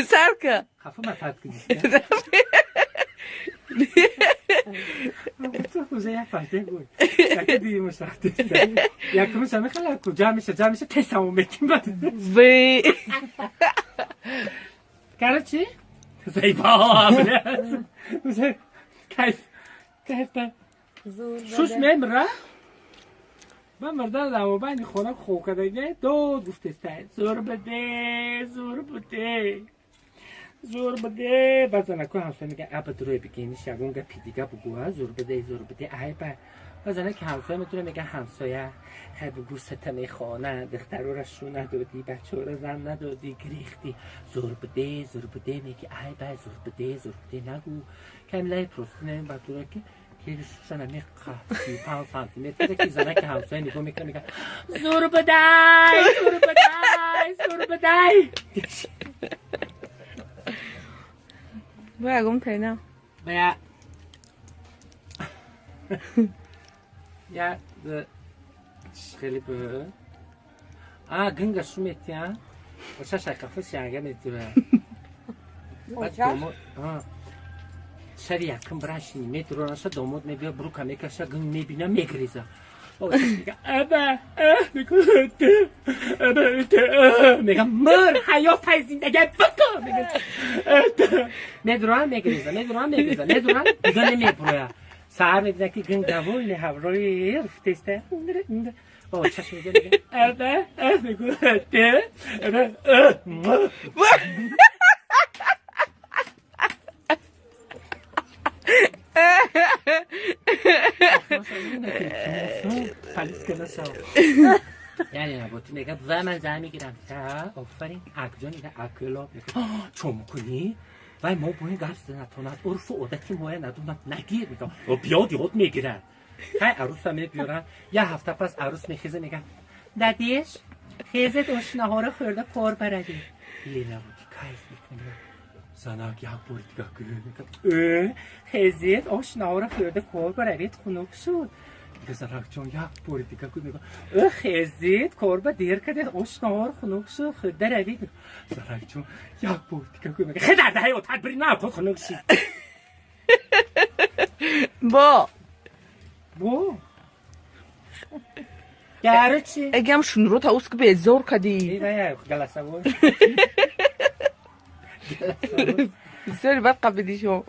Сарка. Хафа матат кунӣ. Уже як фаште гӯй. Яке димаш рафте. Якумаш ҳами ку ҷамъ меша, ҷамъ меша, тез тамом метим бад. Бе. Короче, заебала, блядь. Уже кайф, кайф да. Шуш мемра. Ман мурдан дар хона хоб кардагӣ дод гуфтеста. Зур баде, зур баде. Зур баде. Баъд занако ҳамсоя мегӯяд, аба дурӯй бигениш ягон гапи дига бугӯ, зур баде, зур баде, ай ба. Ба занаки ҳамсоя метавона мегӯяд, ҳамсоя, ҳай бугӯ сата мехона, духтарора шу надодӣ, бачаҳора зан надодӣ, гирехтӣ. Зур баде, зур баде мегӣ, ай ба, зур баде, зур баде нагӯ. Ками лай просто не ба дура ки шана меқа 35 сантиметр ки занаки ҳамсоя нигоҳ мекунад, мегӯяд, зур бадай, зур бадай, зур бадай. Бо ягон тайна. Бая. Я хеле б. А гинга шу метия. Оша шайқафа шанга метура. Шави якум брашини метуранаша домод мебия брука мекаша гинг мебина мегреза. Аба, мега мыр ҳаёт ҳай зиндагӣ бака мега медурам мегреза, медурам мегреза, медурам дига намебуроя. Саҳар мебина ки гинг довольный ҳаврои руфтеста. О, чашм мега мега аба, мега аба. Яъне наботи мега ва ман зан мегирам. Офарин, акҷон ида акило чо мекунӣ? Вай мо бо ин гап натонад, урфу одати моя надонад, нагир мега. Биёд ёд мегирад. Хай аруса мебиёрад. Як ҳафта пас арус мехеза мега. Дадиш, хезет ошнаҳоро хӯрда кор баравед. Ленаботи кайф мекунад. Занак як бори дига гӯ мега. Хезет ошнаҳоро хӯрда кор баравед, хунук шуд. Дига занакҷон як бори дига гӯ мега. Хезет кор ба дер кардед, ошнаҳор хунук шуд, хӯрда равед. Занакҷон як бори дига гӯ мега. Хедар даҳай отат бири на то хунук шид. Бо. Бо. Короче. Эгам шунро та уск безор кади. Голосовой. Бисёри бад қабидӣ шо.